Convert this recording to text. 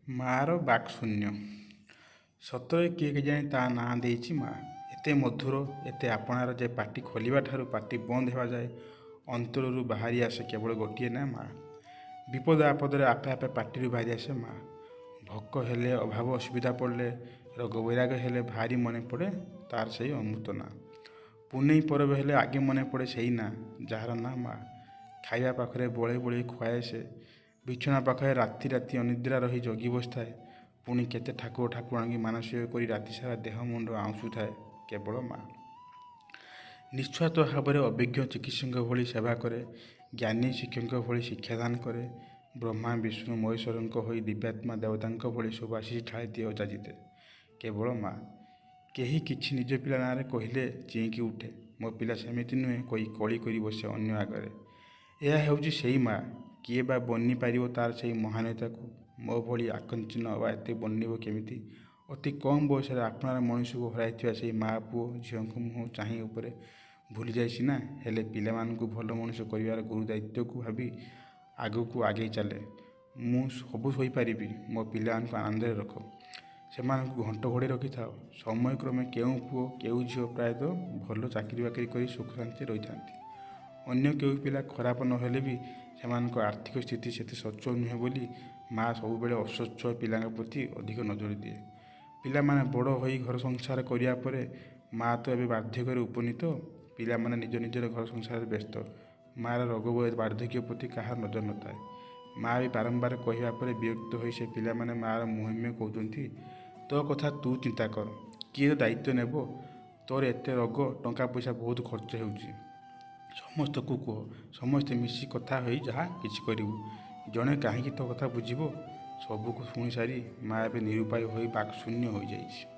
ମାଆର ବାକ୍ଶୂନ୍ୟ। ସତରେ କିଏ କେଜାଣି ତା ନାଁ ଦେଇଛି ମା'। ଏତେ ମଧୁର, ଏତେ ଆପଣାର ଯେ ପାଟି ଖୋଲିବାଠାରୁ ପାଟି ବନ୍ଦ ହେବା ଯାଏ ଅନ୍ତରରୁ ବାହାରି ଆସେ କେବଳ ଗୋଟିଏ ନାଁ ମା'। ବିପଦ ଆପଦରେ ଆପେ ଆପେ ପାଟିରୁ ବାହାରି ଆସେ ମା'। ଭୋକ ହେଲେ, ଅଭାବ ଅସୁବିଧା ପଡ଼ିଲେ, ରୋଗ ବୈରାଗ ହେଲେ ଭାରି ମନେ ପଡ଼େ ତା'ର ସେଇ ଅମୃତ ନାଁ। ପୁନେଇଁ ପରବ ହେଲେ ଆଗେ ମନେ ପଡ଼େ ସେଇ ନାଁ, ଯାହାର ନାଁ ମା'। ଖାଇବା ପାଖରେ ବଳେଇ ବଳେଇ ଖୁଆଏ ସେ। ବିଛଣା ପାଖରେ ରାତି ରାତି ଅନିଦ୍ରା ରହି ଜଗି ବସିଥାଏ। ପୁଣି କେତେ ଠାକୁର ଠାକୁରାଣୀଙ୍କୁ ମାନସିକ କରି ରାତିସାରା ଦେହ ମୁଣ୍ଡ ଆଉଁସୁଥାଏ କେବଳ ମା'। ନିଃସ୍ୱାର୍ଥ ଭାବରେ ଅଭିଜ୍ଞ ଚିକିତ୍ସକଙ୍କ ଭଳି ସେବା କରେ, ଜ୍ଞାନୀ ଶିକ୍ଷକଙ୍କ ଭଳି ଶିକ୍ଷାଦାନ କରେ, ବ୍ରହ୍ମା ବିଷ୍ଣୁ ମହେଶ୍ୱରଙ୍କ ହୋଇ ଦିବ୍ୟାତ୍ମା ଦେବତାଙ୍କ ଭଳି ଶୁଭାଶିଷ ଢାଳି ଦିଏ ଅଯାଚିତ କେବଳ ମା'। କେହି କିଛି ନିଜ ପିଲା ନାଁରେ କହିଲେ ଚିହିଁକି ଉଠେ, ମୋ ପିଲା ସେମିତି ନୁହେଁ କହି କଳି କରି ବସେ ଅନ୍ୟ ଆଗରେ। ଏହା ହେଉଛି ସେଇ ମା'। କିଏ ବା ବର୍ଣ୍ଣି ପାରିବ ତା'ର ସେଇ ମହାନତାକୁ? ମୋ ଭଳି ଆକିଞ୍ଚନ ବା ଏତେ ବର୍ଣ୍ଣିବ କେମିତି? ଅତି କମ୍ ବୟସରେ ଆପଣାର ମଣିଷକୁ ହରାଇଥିବା ସେଇ ମା' ପୁଅ ଝିଅଙ୍କ ମୁହଁ ଚାହିଁ ଉପରେ ଭୁଲିଯାଏ ସିନା, ହେଲେ ପିଲାମାନଙ୍କୁ ଭଲ ମଣିଷ କରିବାର ଗୁରୁ ଦାୟିତ୍ୱକୁ ଭାବି ଆଗକୁ ଆଗେଇ ଚାଲେ। ମୁଁ ସବୁ ସହିପାରିବି, ମୋ ପିଲାମାନଙ୍କୁ ଆନନ୍ଦରେ ରଖ। ସେମାନଙ୍କୁ ଘଣ୍ଟ ଘୋଡ଼େଇ ରଖିଥାଅ। ସମୟକ୍ରମେ କେଉଁ ପୁଅ କେଉଁ ଝିଅ ପ୍ରାୟତଃ ଭଲ ଚାକିରି ବାକିରି କରି ସୁଖ ଶାନ୍ତିରେ ରହିଥାନ୍ତି। ଅନ୍ୟ କେଉଁ ପିଲା ଖରାପ ନହେଲେ ବି ସେମାନଙ୍କ ଆର୍ଥିକ ସ୍ଥିତି ସେତେ ସଚ୍ଛଳ ନୁହେଁ ବୋଲି ମା' ସବୁବେଳେ ଅସଚ୍ଛଳ ପିଲାଙ୍କ ପ୍ରତି ଅଧିକ ନଜର ଦିଏ। ପିଲାମାନେ ବଡ଼ ହୋଇ ଘର ସଂସାର କରିବା ପରେ ମା' ତ ଏବେ ବାର୍ଦ୍ଧକ୍ୟରେ ଉପନୀତ। ପିଲାମାନେ ନିଜ ନିଜର ଘର ସଂସାରରେ ବ୍ୟସ୍ତ। ମା'ର ରୋଗ ବାର୍ଦ୍ଧକ୍ୟ ପ୍ରତି କାହାର ନଜର ନଥାଏ। ମା' ବି ବାରମ୍ବାର କହିବା ପରେ ବିରକ୍ତ ହୋଇ ସେ ପିଲାମାନେ ମା'ର ମୁହେଁ ମୁହେଁ କହୁଛନ୍ତି, ତୋ କଥା ତୁ ଚିନ୍ତା କର, କିଏ ଦାୟିତ୍ୱ ନେବ? ତୋର ଏତେ ରୋଗ, ଟଙ୍କା ପଇସା ବହୁତ ଖର୍ଚ୍ଚ ହେଉଛି। ସମସ୍ତଙ୍କୁ କୁହ, ସମସ୍ତେ ମିଶି କଥା ହୋଇ ଯାହା କିଛି କରିବୁ। ଜଣେ କାହିଁକି ତୋ କଥା ବୁଝିବ? ସବୁକୁ ଶୁଣିସାରି ମା' ଏବେ ନିରୁପାୟ ହୋଇ ବାକ୍ଶୂନ୍ୟ ହୋଇଯାଇଛି।